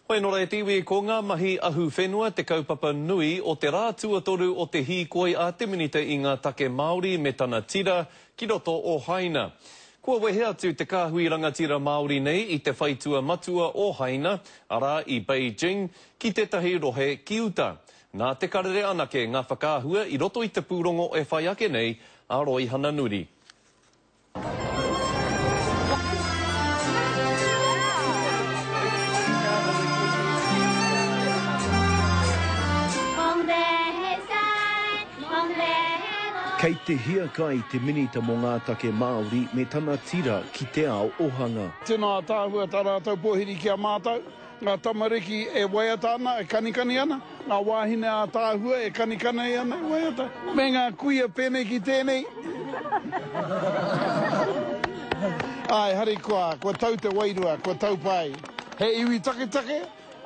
Hoi nō reira te iwi, ko ngā mahi ahuwhenua te kaupapa nui o te rā tuatoru o te hīkoi a te Minita i ngā Take Māori me tana tira ki roto o Haina. Kua wehe atu te kāhui rangatira Māori nei i te whaitua matua o Haina, arā i Beijing, ki tētahi rohe ki uta. Nā Te Karere anake ngā whakaahua i roto i te pūrongo e whai ake nei a Roihana Nuri. Kei te hiakai te Minita mō ngā Take Māori me tana tira ki te ao ohanga. Tino ataahua ta ratou pohiri ki a matou. Ngā tamariki e waiata ana, e kanikani ana, ngā wāhine ātaahua e kanikani ana, e waiata, me ngā kuia pēnei ki tēnei. Āe, harikoa, kua tau te wairua, kua tau pai. He iwi taketake,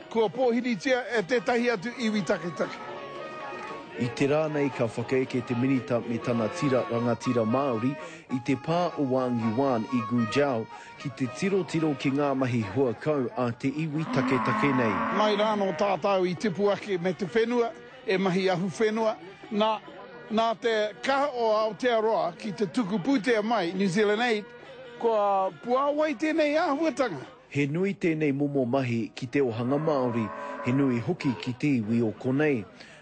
kua pōhiritia e tētahi atu iwi taketake. I te rā nei ka whakaeke te Minita me tana tira rangatira Māori i te pā o Wang Yuan i Guizhou Ki te tirotiro ki ngā mahi hua kau a te iwi taketake nei. Mai rānō tātau i tipu ake me te whenua, e mahi ahuwhenua, nā, nā te kaha o Aotearoa ki te tuku pūtea mai, New Zealand Aid, kua puāwai tēnei āhuatanga. He nui tēnei momo mahi ki te ohanga Māori, he nui hoki ki te iwi o konei.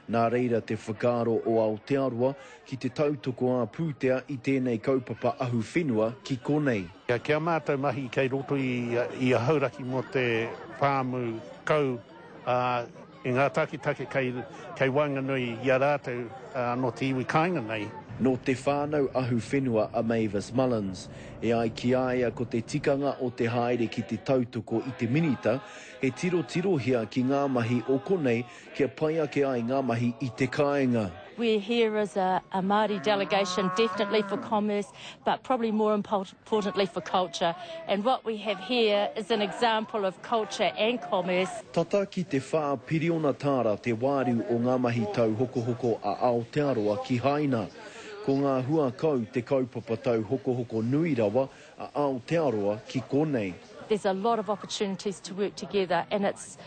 Nā reira te whakaaro o Aotearoa ki te tautoko ā-pūtea i tēnei kaupapa ahuwhenua ki konei. Ki a mātou mahi kei roto i a Hauraki mō te pāmu kau, ā, i ngā taketake kei waenganui i a rātou nō te iwi kāinga nei. Nō te whānau ahuwhenua a Mavis Mullins. E ai ki a ia ko te tikanga o te haere ki te tautoko i te Minita, he tirotirohia ki ngā mahi o konei kia pai ake ai ngā mahi i te kāinga. We're here as a, a Māori delegation, definitely for commerce, but probably more importantly for culture. And what we have here is an example of culture and commerce. Tata ki te whā piriona tāra te wāriu o ngā mahi tauhokohoko a Aotearoa ki Haina. Ko ngā hua kau te kaupapa tauhokohoko nui rawa a Aotearoa ki konei. There's a lot of opportunities to work together and it's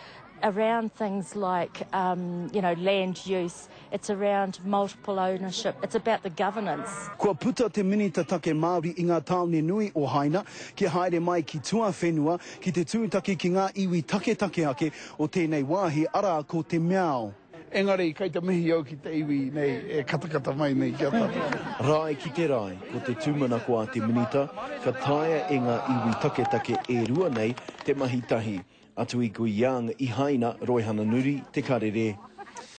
around things like um, you know, land use, it's around multiple ownership, it's about the governance. Kua puta te Minita Take Māori i ngā tāone nui o Haina kia haere mai ki tuawhenua ki te tūtaki ki ngā iwi taketake ake o tēnei wāhi, arā ko te Miao. Engari kei te mihi au ki te iwi nei e katakata mai nei ki a tātou. Rae ki te rae, ko te tūmanako a te Minita, ka taea e ngā iwi taketake e rua nei te mahi tahi. Atu i Guiyang i Haina, Roihana Nuri, Te Karere.